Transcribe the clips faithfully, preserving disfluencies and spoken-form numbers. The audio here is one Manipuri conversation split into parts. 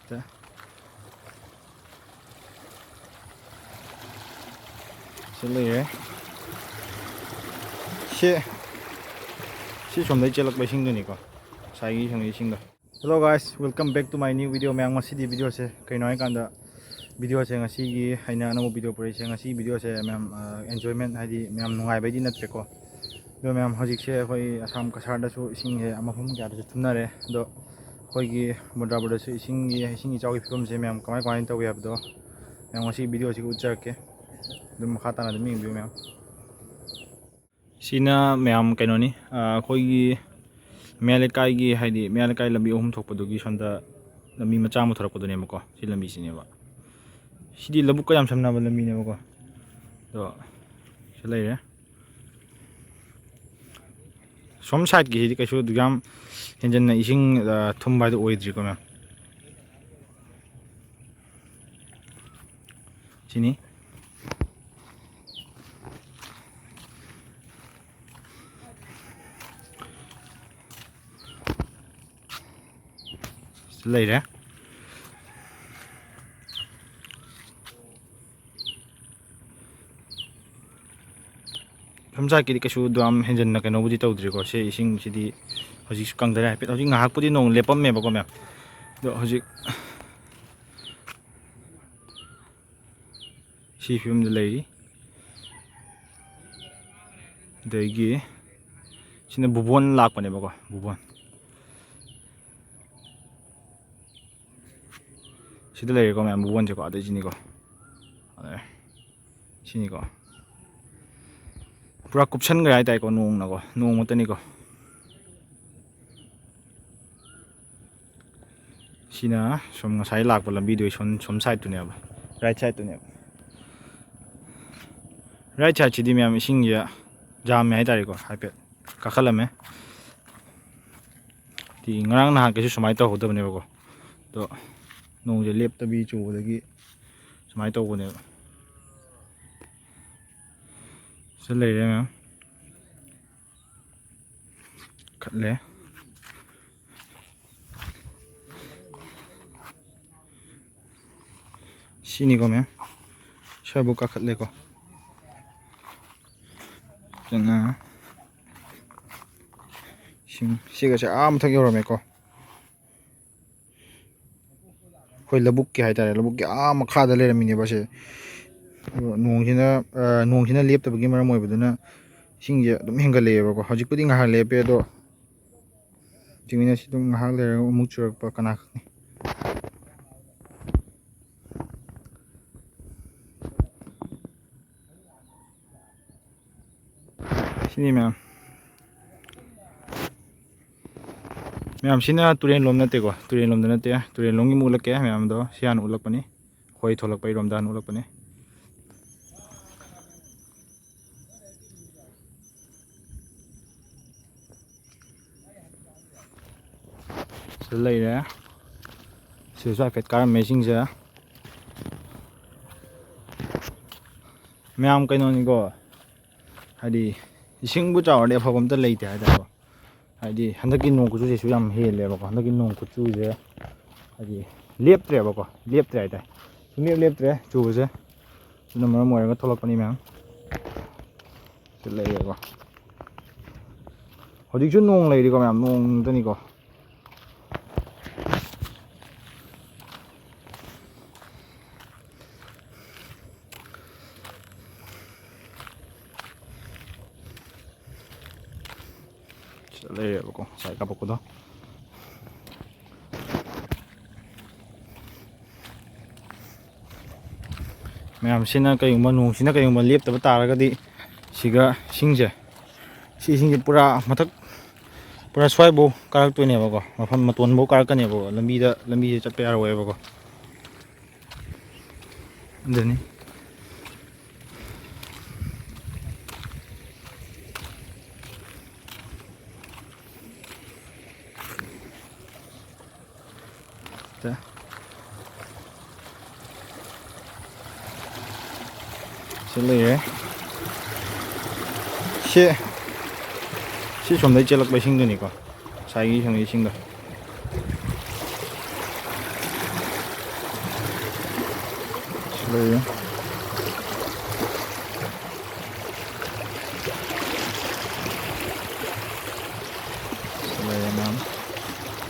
ꯁꯤ ꯂꯩꯔꯦ꯫ ꯁꯤ, ꯁꯤ ꯁꯣꯝꯗꯩ ꯆꯦꯜꯂꯛꯄ ꯏꯁꯤꯡꯗꯨꯅꯤꯀꯣ, ꯉꯁꯥꯏꯒꯤ ꯁꯣꯝꯒꯤ ꯏꯁꯤꯡꯗꯣ꯫ Hello guys, welcome back to my new video꯫ ꯃꯌꯥꯝ, ꯉꯁꯤꯗꯤ ꯚꯤꯗꯤꯑꯣꯁꯦ ꯀꯩꯅꯣ ꯍꯥꯏꯀꯥꯟꯗ, ꯚꯤꯗꯤꯑꯣꯁꯦ ꯉꯁꯤꯒꯤ ꯑꯩꯅ ꯑꯅꯧꯕ ꯚꯤꯗꯤꯑꯣ ꯄꯨꯔꯛꯏꯁꯦ, ꯉꯁꯤꯒꯤ ꯚꯤꯗꯤꯑꯣꯁꯦ ꯃꯌꯥꯝ, ꯑ, enjoyment ꯍꯥꯏꯗꯤ ꯃꯌꯥꯝ ꯅꯨꯡꯉꯥꯏꯕꯩꯗꯤ ꯅꯠꯇ꯭ꯔꯦꯀꯣ꯫ ꯑꯗꯣ ꯃꯌꯥꯝ, ꯍꯧꯖꯤꯛꯁꯦ ꯑꯩꯈꯣꯏ ꯑꯁꯥꯝ ꯀꯁꯥꯔꯗꯁꯨ ꯏꯁꯤꯡꯁꯦ ꯃꯐꯝ ꯀꯌꯥꯗꯁꯨ ꯊꯨꯝꯅꯔꯦ꯫ ꯑꯗꯣ ꯑꯩꯈꯣꯏꯒꯤ ꯃꯨꯗ꯭ꯔꯥꯄꯨꯔꯗꯁꯨ ꯏꯁꯤꯡꯒꯤ, ꯏꯁꯤꯡ ꯏꯆꯥꯎꯒꯤ ꯐꯤꯕꯝꯁꯦ ꯃꯌꯥꯝ ꯀꯃꯥꯏ ꯀꯃꯥꯏꯅ ꯇꯧꯏ ꯍꯥꯏꯕꯗꯣ ꯃꯌꯥꯝ ꯉꯁꯤ ꯚꯤꯗꯤꯑꯣꯁꯤꯒ ꯎꯠꯆꯔꯛꯀꯦ꯫ ꯑꯗꯨꯝ ꯃꯈꯥ ꯇꯥꯅ ꯑꯗꯨꯝ ꯌꯦꯡꯕꯤꯌꯨ ꯃꯌꯥꯝ꯫ ꯁꯤꯅ ꯃꯌꯥꯝ ꯀꯩꯅꯣꯅꯤ, ꯑ, ꯑꯩꯈꯣꯏꯒꯤ ꯃꯌꯥꯏ ꯂꯩꯀꯥꯏꯒꯤ, ꯍꯥꯏꯗꯤ ꯃꯌꯥꯏ ꯂꯩꯀꯥꯏ ꯂꯝꯕꯤ ꯑꯍꯨꯝ ꯊꯣꯛꯄꯗꯨꯒꯤ ꯁꯣꯝꯗ ꯂꯝꯕꯤ ꯃꯆꯥ ꯑꯃ ꯊꯣꯔꯛꯄꯗꯨꯅꯦꯕꯀꯣ꯫ ꯁꯤ ꯂꯝꯕꯤꯁꯤꯅꯦꯕ꯫ ꯁꯤꯗꯤ ꯂꯧꯕꯨꯛꯀ ꯌꯥꯝ ꯁꯝꯅꯕ ꯂꯝꯕꯤꯅꯦꯕꯀꯣ꯫ ꯑꯗꯣ ꯁꯤ ꯂꯩꯔꯦ꯫ ꯁꯣꯝ ꯁꯥꯏꯠꯀꯤꯁꯤꯗꯤ ꯀꯩꯁꯨ ꯑꯗꯨꯛ ꯌꯥꯝ ꯍꯦꯟꯖꯟꯅ ꯏꯁꯤꯡ, ꯑ, ꯊꯨꯝꯕ ꯍꯥꯏꯗꯣ ꯑꯣꯏꯗ꯭ꯔꯤꯀꯣ ꯃꯌꯥꯝ꯫ ꯁꯤꯅꯤ꯫ ꯂꯩꯔꯦ꯫ ꯁꯣꯝ ꯁꯥꯏꯠꯀꯤꯗꯤ ꯀꯩꯁꯨ ꯑꯗꯨ ꯌꯥꯝ ꯍꯦꯟꯖꯟꯅ ꯀꯩꯅꯣꯕꯨꯗꯤ ꯇꯧꯗ꯭ꯔꯤꯀꯣ꯫ ꯁꯤ ꯏꯁꯤꯡꯁꯤꯗꯤ ꯍꯧꯖꯤꯛꯁꯨ ꯀꯪꯗꯔꯦ ꯍꯥꯏꯐꯦꯠ꯫ ꯍꯧꯖꯤꯛ ꯉꯥꯏꯍꯥꯛꯄꯨꯗꯤ ꯅꯣꯡ ꯂꯦꯞꯄꯝꯃꯦꯕꯀꯣ ꯃꯌꯥꯝ, ꯑꯗꯣ ꯍꯧꯖꯤꯛ ꯁꯤ ꯐꯤꯕꯝꯗ ꯂꯩꯔꯤ꯫ ꯑꯗꯒꯤ ꯁꯤꯅ ꯕꯨꯕꯣꯟ ꯂꯥꯛꯄꯅꯦꯕꯀꯣ, ꯕꯨꯕꯣꯟ꯫ ꯁꯤꯗ ꯂꯩꯔꯦꯀꯣ ꯃꯌꯥꯝ, ꯕꯨꯕꯣꯟꯁꯦꯀꯣ, ꯑꯗꯩ ꯁꯤꯅꯤꯀꯣ꯫ ꯑꯗꯩ ꯁꯤꯅꯤꯀꯣ꯫ ꯄꯨꯔꯥ ꯀꯨꯞꯁꯟꯈ꯭ꯔꯦ ꯍꯥꯏꯇꯥꯔꯦꯀꯣ, ꯅꯣꯡꯅꯀꯣ, ꯅꯣꯡ ꯃꯛꯇꯅꯤꯀꯣ꯫ ꯁꯤꯅ ꯁꯨꯝ ꯉꯁꯥꯏ ꯂꯥꯛꯄ ꯂꯝꯕꯤꯗꯨꯒꯤ ꯁꯣꯝ, ꯁꯣꯝ ꯁꯥꯏꯠꯇꯨꯅꯦꯕ, ꯔꯥꯏꯠ ꯁꯥꯏꯠꯇꯨꯅꯦꯕ꯫ ꯔꯥꯏꯠ ꯁꯥꯏꯠꯁꯤꯗꯤ ꯃꯌꯥꯝ ꯏꯁꯤꯡꯁꯦ ꯌꯥꯝꯃꯦ ꯍꯥꯏꯇꯥꯔꯦꯀꯣ, ꯍꯥꯏꯐꯦꯠ ꯀꯥꯈꯠꯂꯝꯃꯦ꯫ ꯗꯤ ꯉꯔꯥꯡ ꯅꯍꯥꯟ ꯀꯩꯁꯨ ꯁꯨꯃꯥꯏꯅ ꯇꯧꯍꯧꯗꯕꯅꯦꯕꯀꯣ, ꯑꯗꯣ ꯅꯣꯡꯁꯦ ꯂꯦꯞꯇꯕꯤ ꯆꯨꯕꯗꯒꯤ ꯁꯨꯃꯥꯏꯅ ꯇꯧꯕꯅꯦꯕ꯫ ꯁꯤꯗ ꯂꯩꯔꯦ ꯃꯌꯥꯝ꯫ ꯈꯠꯂꯦ꯫ ꯁꯤꯅꯤꯀꯣ ꯃꯌꯥꯝ, ꯁ꯭ꯋꯥꯏꯕꯨꯛ ꯀꯥꯈꯠꯂꯦꯀꯣ꯫ ꯆꯪꯉ ꯏꯁꯤꯡ ꯁꯤꯒꯁꯦ ꯑꯥ ꯃꯊꯛ ꯌꯧꯔꯝꯃꯦꯀꯣ꯫ ꯑꯩꯈꯣꯏ ꯂꯧꯕꯨꯛꯀꯤ ꯍꯥꯏꯇꯥꯔꯦ, ꯂꯧꯕꯨꯛꯀꯤ ꯑꯥ ꯃꯈꯥꯗ ꯂꯩꯔꯝꯃꯤꯅꯦꯕ ꯑꯁꯦ꯫ ꯑꯗꯣ ꯅꯣꯡꯁꯤꯅ, ꯑ, ꯅꯣꯡꯁꯤꯅ ꯂꯦꯞꯇꯕꯒꯤ ꯃꯔꯝ ꯑꯣꯏꯕꯗꯨꯅ ꯏꯁꯤꯡꯁꯦ ꯑꯗꯨꯝ ꯍꯦꯟꯒꯠꯂꯛꯑꯦꯕꯀꯣ꯫ ꯍꯧꯖꯤꯛꯄꯨꯗꯤ ꯉꯥꯏꯍꯥꯛ ꯂꯦꯞꯄꯦ, ꯑꯗꯣ ꯆꯤꯡꯃꯤꯅꯁꯤ ꯑꯗꯨꯝ ꯉꯥꯏꯍꯥꯛ ꯂꯩꯔꯒ ꯑꯃꯨꯛ ꯆꯨꯔꯛꯄ ꯀꯅꯥ ꯈꯪꯅꯤ꯫ ꯁꯤꯅꯤ ꯃꯌꯥꯝ꯫ ꯃꯌꯥꯝ, ꯁꯤꯅ ꯇꯨꯔꯦꯟ ꯂꯣꯝ ꯅꯠꯇꯦꯀꯣ, ꯇꯨꯔꯦꯟ ꯂꯣꯝꯗ ꯅꯠꯇꯦ, ꯇꯨꯔꯦꯟ ꯂꯣꯝꯒꯤ ꯑꯃꯨꯛ ꯎꯠꯂꯛꯀꯦ ꯃꯌꯥꯝꯗꯣ꯫ ꯁꯤ ꯍꯥꯟꯅ ꯎꯠꯂꯛꯄꯅꯤ, ꯑꯩꯈꯣꯏ ꯊꯣꯛꯂꯛꯄꯩꯔꯣꯝꯗ ꯍꯥꯟꯅ ꯎꯠꯂꯛꯄꯅꯤ꯫ ꯁꯤꯗ ꯂꯩꯔꯦ꯫ ꯁꯤꯗꯁꯨ ꯍꯥꯏꯐꯦꯠ ꯀꯥꯔꯝꯃꯦ ꯏꯁꯤꯡꯁꯦ꯫ ꯃꯌꯥꯝ ꯀꯩꯅꯣꯅꯤꯀꯣ, ꯍꯥꯏꯗꯤ ꯏꯁꯤꯡꯕꯨ ꯆꯥꯎꯔꯗꯤ ꯑꯐꯕ ꯑꯝꯇ ꯂꯩꯇꯦ ꯍꯥꯏꯇꯥꯔꯦꯀꯣ꯫ ꯍꯥꯏꯗꯤ ꯍꯟꯗꯛꯀꯤ ꯅꯣꯡ ꯈꯨꯆꯨꯁꯤꯁꯨ ꯌꯥꯝ ꯍꯦꯜꯂꯦꯕꯀꯣ꯫ ꯍꯟꯗꯛꯀꯤ ꯅꯣꯡ ꯈꯨꯆꯨꯁꯦ ꯍꯥꯏꯗꯤ ꯂꯦꯞꯇ꯭ꯔꯦꯕꯀꯣ, ꯂꯦꯞꯇ꯭ꯔꯦ ꯍꯥꯏꯇꯥꯔꯦ, ꯁꯨꯡꯂꯦꯞ ꯂꯦꯞꯇ꯭ꯔꯦ ꯆꯨꯕꯁꯦ꯫ ꯑꯗꯨꯅ ꯃꯔꯝ ꯑꯣꯏꯔꯒ ꯊꯣꯛꯂꯛꯄꯅꯤ ꯃꯌꯥꯝ꯫ ꯁꯤ ꯂꯩꯔꯦꯀꯣ꯫ ꯍꯧꯖꯤꯛꯁꯨ ꯅꯣꯡ ꯂꯩꯔꯤꯀꯣ ꯃꯌꯥꯝ, ꯅꯣꯡ ꯉꯥꯛꯇꯅꯤꯀꯣ꯫ ꯁꯤꯗ ꯂꯩꯔꯦꯕꯀꯣ ꯉꯁꯥꯏ ꯀꯥꯞꯄꯛꯄꯗꯣ꯫ ꯃꯌꯥꯝꯁꯤꯅ ꯀꯩꯒꯨꯝꯕ, ꯅꯣꯡꯁꯤꯅ ꯀꯩꯒꯨꯝꯕ ꯂꯦꯞꯇꯕ ꯇꯥꯔꯒꯗꯤ ꯁꯤꯒ ꯏꯁꯤꯡꯁꯦ, ꯁꯤ ꯏꯁꯤꯡꯁꯦ ꯄꯨꯔꯥ ꯃꯊꯛ, ꯄꯨꯔꯥ ꯁ꯭ꯋꯥꯏꯐꯧ ꯀꯥꯔꯛꯇꯣꯏꯅꯦꯕꯀꯣ, ꯃꯐꯝ ꯃꯇꯣꯟꯐꯧ ꯀꯥꯔꯛꯀꯅꯦꯕꯀꯣ, ꯂꯝꯕꯤꯗ, ꯂꯝꯕꯤꯁꯦ ꯆꯠꯄ ꯌꯥꯔꯣꯏꯕꯀꯣ꯫ ꯑꯗꯨꯅꯤ꯫ ꯁꯤ ꯂꯩꯔꯦ꯫ ꯁꯤ, ꯁꯤ ꯁꯣꯝꯗꯩ ꯆꯦꯜꯂꯛꯄ ꯏꯁꯤꯡꯗꯨꯅꯤꯀꯣ, ꯉꯁꯥꯏꯒꯤ ꯁꯣꯝꯒꯤ ꯏꯁꯤꯡꯗꯣ꯫ ꯂꯩꯔꯦ ꯃꯌꯥꯝ꯫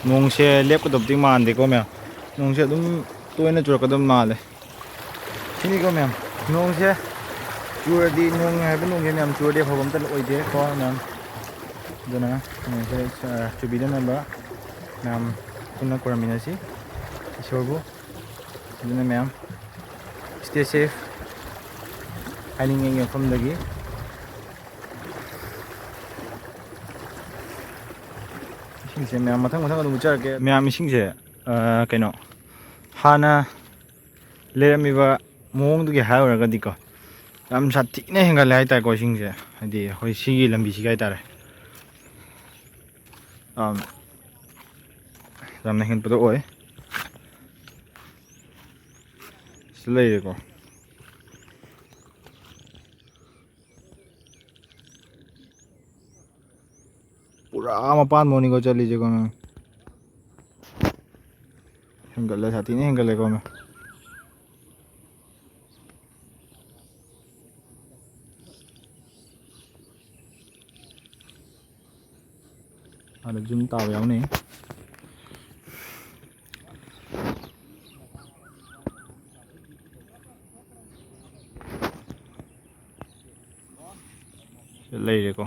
ꯅꯣꯡꯁꯦ ꯂꯦꯞꯀꯗꯕꯗꯤ ꯃꯥꯟꯗꯦꯀꯣ ꯃꯌꯥꯝ꯫ ꯅꯣꯡꯁꯦ ꯑꯗꯨꯝ ꯇꯣꯏꯅ ꯆꯨꯔꯛꯀꯗꯕ ꯃꯥꯜꯂꯦ꯫ ꯁꯤꯅꯤꯀꯣ ꯃꯌꯥꯝ, ꯅꯣꯡꯁꯦ ꯆꯨꯔꯗꯤ, ꯅꯣꯡ ꯍꯥꯏꯕ ꯅꯣꯡꯁꯦ ꯃꯌꯥꯝ ꯆꯨꯔꯗꯤ ꯑꯐꯕ ꯑꯝꯇ ꯑꯣꯏꯗꯦꯀꯣ ꯃꯌꯥꯝ꯫ ꯑꯗꯨꯅ ꯅꯣꯡꯁꯦ, ꯑ, ꯆꯨꯕꯤꯗꯅꯕ ꯃꯌꯥꯝ ꯄꯨꯟꯅ ꯈꯨꯔꯨꯝꯃꯤꯟꯅꯁꯤ ꯏꯁꯣꯔꯕꯨ꯫ ꯑꯗꯨꯅ ꯃꯌꯥꯝ, stay safe ꯍꯥꯏꯅꯤꯡꯉꯤ ꯑꯩꯒꯤ ꯃꯐꯝꯗꯒꯤ꯫ ꯏꯁꯤꯡꯁꯦ ꯃꯌꯥꯝ ꯃꯊꯪ ꯃꯊꯪ ꯑꯗꯨꯝ ꯎꯠꯆꯔꯛꯀꯦ꯫ ꯃꯌꯥꯝ ꯏꯁꯤꯡꯁꯦ, ꯑ, ꯀꯩꯅꯣ, ꯍꯥꯟꯅ ꯂꯩꯔꯝꯃꯤꯕ ꯃꯑꯣꯡꯗꯨꯒꯤ ꯍꯥꯏꯔꯨꯔꯒꯗꯤꯀꯣ, ꯌꯥꯝ ꯁꯥꯊꯤꯅ ꯍꯦꯟꯒꯠꯂꯦ ꯍꯥꯏꯇꯥꯔꯦꯀꯣ ꯏꯁꯤꯡꯁꯦ꯫ ꯍꯥꯏꯗꯤ ꯑꯩꯈꯣꯏ ꯁꯤꯒꯤ ꯂꯝꯕꯤꯁꯤꯒꯤ ꯍꯥꯏꯇꯥꯔꯦ꯫ ꯑꯝ, ꯌꯥꯝꯅ ꯍꯦꯟꯒꯠꯄꯗꯣ ꯑꯣꯏ꯫ ꯁꯤ ꯂꯩꯔꯦꯀꯣ꯫ ꯄꯨꯔꯥ ꯃꯄꯥꯟ ꯃꯣꯅꯤꯀꯣ ꯆꯠꯂꯤꯁꯦꯀꯣ ꯅꯪ꯫ ꯍꯦꯟꯒꯠꯂꯦ, ꯁꯥꯊꯤꯅ ꯍꯦꯟꯒꯠꯂꯦꯀꯣ ꯅꯪ꯫ ꯑꯗ ꯖꯨꯝ ꯇꯥꯕ ꯌꯥꯎꯅꯤ꯫ ꯂꯩꯔꯦꯀꯣ꯫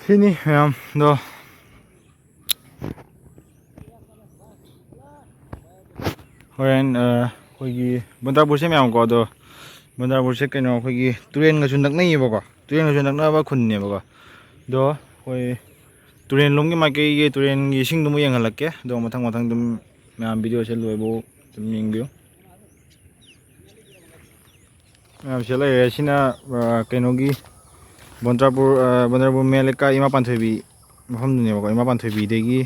ꯁꯤꯅꯤ ꯃꯌꯥꯝꯗꯣ꯫ ꯍꯣꯔꯦꯟ, ꯑ, ꯑꯩꯈꯣꯏꯒꯤ ꯕꯟꯗ꯭ꯔꯥꯄꯨꯔꯁꯦ ꯃꯌꯥꯝꯀꯣ, ꯑꯗꯣ ꯕꯟꯗ꯭ꯔꯥꯄꯨꯔꯁꯦ ꯀꯩꯅꯣ, ꯑꯩꯈꯣꯏꯒꯤ ꯇꯨꯔꯦꯟꯒꯁꯨ ꯅꯛꯅꯩꯌꯦꯕꯀꯣ, ꯇꯨꯔꯦꯟꯒꯁꯨ ꯅꯛꯅꯕ ꯈꯨꯟꯅꯦꯕꯀꯣ꯫ ꯑꯗꯣ ꯑꯩꯈꯣꯏ ꯇꯨꯔꯦꯟꯂꯣꯝꯒꯤ ꯃꯥꯏꯀꯩꯒꯤ ꯇꯨꯔꯦꯟꯒꯤ ꯏꯁꯤꯡꯗꯨꯃꯨꯛ ꯌꯦꯡꯍꯜꯂꯛꯀꯦ꯫ ꯑꯗꯣ ꯃꯊꯪ ꯃꯊꯪ ꯑꯗꯨꯝ ꯃꯌꯥꯝ ꯚꯤꯗꯤꯑꯣꯁꯦ ꯂꯣꯏꯕꯧ ꯑꯗꯨꯝ ꯌꯦꯡꯕꯤꯌꯨ꯫ ꯃꯌꯥꯝ ꯁꯤꯗ ꯂꯩꯔꯦ꯫ ꯁꯤꯅ, ꯑ, ꯀꯩꯅꯣꯒꯤ ꯕꯟꯗ꯭ꯔꯥꯄꯨꯔ, ꯑ, ꯕꯟꯗ꯭ꯔꯥꯄꯨꯔ ꯃꯌꯥꯏ ꯂꯩꯀꯥꯏ ꯏꯃꯥ ꯄꯥꯟꯊꯣꯏꯕꯤ ꯃꯐꯝꯗꯨꯅꯦꯕꯀꯣ꯫ ꯏꯃꯥ ꯄꯥꯟꯊꯣꯏꯕꯤꯗꯒꯤ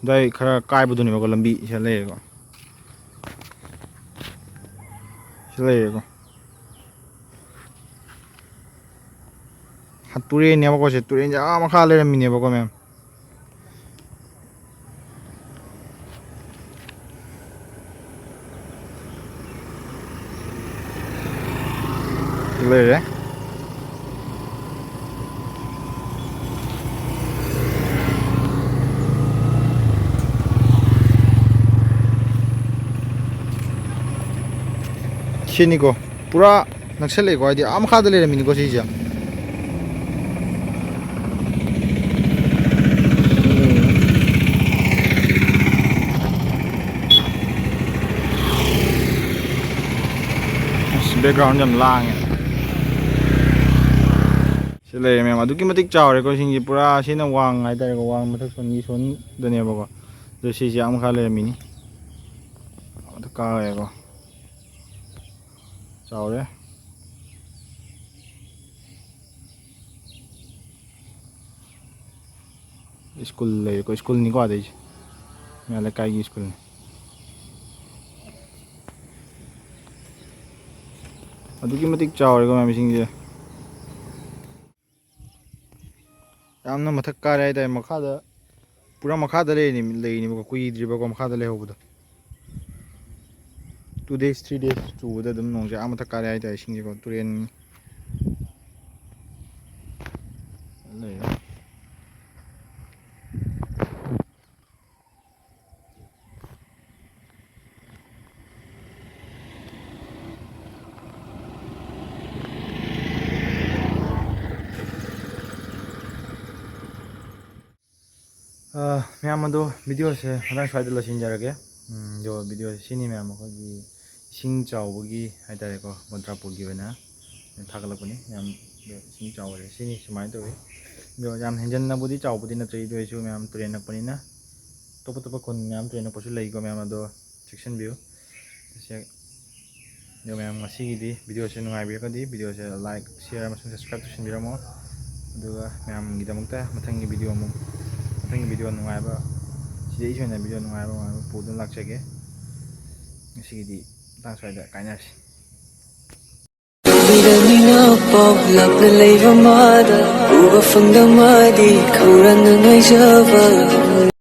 ꯑꯗꯨꯋꯥꯏ ꯈꯔ ꯀꯥꯏꯕꯗꯨꯅꯦꯕꯀꯣ, ꯂꯝꯕꯤ ꯁꯤꯗ ꯂꯩꯔꯦꯀꯣ꯫ ꯁꯤꯗ ꯂꯩꯔꯦꯀꯣ꯫ ꯇꯨꯔꯦꯟꯅꯦꯕꯀꯣ, ꯁꯦ ꯇꯨꯔꯦꯟꯁꯦ ꯑꯥ ꯃꯈꯥ ꯂꯩꯔꯝꯃꯤꯅꯦꯕꯀꯣ ꯃꯌꯥꯝ꯫ ꯂꯩꯔꯦ꯫ ꯁꯤꯅꯤꯀꯣ, ꯄꯨꯔꯥ ꯅꯛꯁꯜꯂꯛꯑꯦꯀꯣ, ꯍꯥꯏꯗꯤ ꯑꯥ ꯃꯈꯥꯗ ꯂꯩꯔꯝꯃꯤꯅꯤꯀꯣ ꯁꯤꯁꯦ꯫ ꯑꯁ, background ꯌꯥꯝ ꯂꯥꯡꯉꯦ꯫ ꯁꯤ ꯂꯩꯔꯦ ꯃꯌꯥꯝ, ꯑꯗꯨꯛꯀꯤ ꯃꯇꯤꯛ ꯆꯥꯎꯔꯦꯀꯣ ꯏꯁꯤꯡꯁꯦ, ꯄꯨꯔꯥ ꯁꯤꯅ ꯋꯥꯡ ꯍꯥꯏꯇꯥꯔꯦꯀꯣ, ꯋꯥꯡ ꯃꯊꯛ ꯁꯣꯟꯒꯤ ꯁꯣꯟꯗꯅꯦꯕꯀꯣ꯫ ꯑꯗꯣ ꯁꯤꯁꯦ ꯑꯥ ꯃꯈꯥ ꯂꯩꯔꯝꯃꯤꯅꯤ, ꯑꯥ ꯃꯊꯛ ꯀꯥꯈ꯭ꯔꯦꯀꯣ꯫ ꯆꯥꯎꯔꯦ꯫ ꯁ꯭ꯀꯨꯜ ꯂꯩꯔꯦꯀꯣ, ꯁ꯭ꯀꯨꯜꯅꯤꯀꯣ ꯑꯗꯩꯁꯦ, ꯃꯌꯥꯝ ꯂꯩꯀꯥꯏꯒꯤ ꯁ꯭ꯀꯨꯜꯅꯤ꯫ ꯑꯗꯨꯛꯀꯤ ꯃꯇꯤꯛ ꯆꯥꯎꯔꯦꯀꯣ ꯃꯌꯥꯝ ꯏꯁꯤꯡꯁꯦ꯫ ꯌꯥꯝꯅ ꯃꯊꯛ ꯀꯥꯔꯦ ꯍꯥꯏꯇꯥꯔꯦ꯫ ꯃꯈꯥꯗ, ꯄꯨꯔꯥ ꯃꯈꯥꯗ ꯂꯩꯔꯤꯅꯤ, ꯂꯩꯔꯤꯅꯦꯕꯀꯣ, ꯀꯨꯏꯗ꯭ꯔꯤꯕꯀꯣ ꯃꯈꯥꯗ ꯂꯩꯍꯧꯕꯗꯣ꯫ Two days, three days ꯆꯨꯕꯗ ꯑꯗꯨꯝ ꯅꯣꯡꯁꯦ ꯑꯥ ꯃꯊꯛ ꯀꯥꯔꯦ ꯍꯥꯏꯇꯥꯔꯦ, ꯏꯁꯤꯡꯁꯦꯀꯣ, ꯇꯨꯔꯦꯟ ꯂꯩꯔꯦ꯫ ꯑ, ꯃꯌꯥꯝ ꯑꯗꯣ, videoꯁꯦ ꯃꯇꯥꯡ ꯁ꯭ꯋꯥꯏꯗ ꯂꯣꯏꯁꯤꯟꯖꯔꯒꯦ꯫ ꯎꯝ, ꯑꯗꯣ videoꯁꯦ ꯁꯤꯅꯤ ꯃꯌꯥꯝ, ꯑꯩꯈꯣꯏꯒꯤ ꯏꯁꯤꯡ ꯆꯥꯎꯕꯒꯤ ꯍꯥꯏꯇꯥꯔꯦꯀꯣ, ꯕꯣꯟꯗ꯭ꯔꯥꯄꯨꯔꯒꯤ ꯑꯣꯏꯅ ꯊꯥꯒꯠꯂꯛꯄꯅꯤ ꯃꯌꯥꯝ꯫ ꯑꯗꯣ ꯏꯁꯤꯡ ꯆꯥꯎꯔꯦ, ꯁꯤꯅꯤ, ꯁꯨꯃꯥꯏꯅ ꯇꯧꯋꯤ꯫ ꯑꯗꯣ ꯌꯥꯝ ꯍꯦꯟꯖꯟꯅꯕꯨꯗꯤ ꯆꯥꯎꯕꯗꯤ ꯅꯠꯇ꯭ꯔꯦ, ꯑꯗꯨ ꯑꯣꯏꯔꯁꯨ ꯃꯌꯥꯝ ꯇꯨꯔꯦꯟ ꯅꯛꯄꯅꯤꯅ, ꯑꯇꯣꯞ ꯑꯇꯣꯞꯄ ꯈꯨꯟ ꯃꯌꯥꯝ ꯇꯨꯔꯦꯟ ꯅꯛꯄꯁꯨ ꯂꯩꯀꯣ ꯃꯌꯥꯝ, ꯑꯗꯣ ꯆꯦꯛꯁꯤꯟꯕꯤꯌꯨ꯫ ꯇꯁꯦꯡ-, ꯑꯗꯣ ꯃꯌꯥꯝ, ꯉꯁꯤꯒꯤꯗꯤ videoꯁꯦ ꯅꯨꯡꯉꯥꯏꯕꯤꯔꯒꯗꯤ videoꯁꯦ like, share ꯑꯃꯁꯨꯡ subscribe ꯇꯧꯁꯤꯟꯕꯤꯔꯝꯃꯣ꯫ ꯑꯗꯨꯒ ꯃꯌꯥꯝꯒꯤꯗꯃꯛꯇ ꯃꯊꯪꯒꯤ video ꯑꯃꯨꯛ, ꯃꯊꯪꯒꯤ video ꯅꯨꯡꯉꯥꯏꯕ, ꯁꯤꯗꯩ ꯍꯦꯟꯅ video ꯅꯨꯡꯉꯥꯏꯕ ꯅꯨꯡꯉꯥꯏꯕ ꯄꯨꯗꯨꯅ ꯂꯥꯛꯆꯒꯦ꯫ ꯉꯁꯤꯒꯤꯗꯤ ꯃꯇꯥꯡ ꯁ꯭ꯋꯥꯏꯗ ꯀꯥꯏꯅꯔꯁꯤ꯫ ꯃꯤꯅ ꯄꯥꯎ ꯂꯥꯞꯅ ꯂꯩꯕ ꯃꯥꯗ ꯎꯕ ꯐꯪꯗ ꯃꯥꯗꯤ ꯈꯧꯔꯥꯡꯅ ꯉꯥꯏꯖꯕ꯫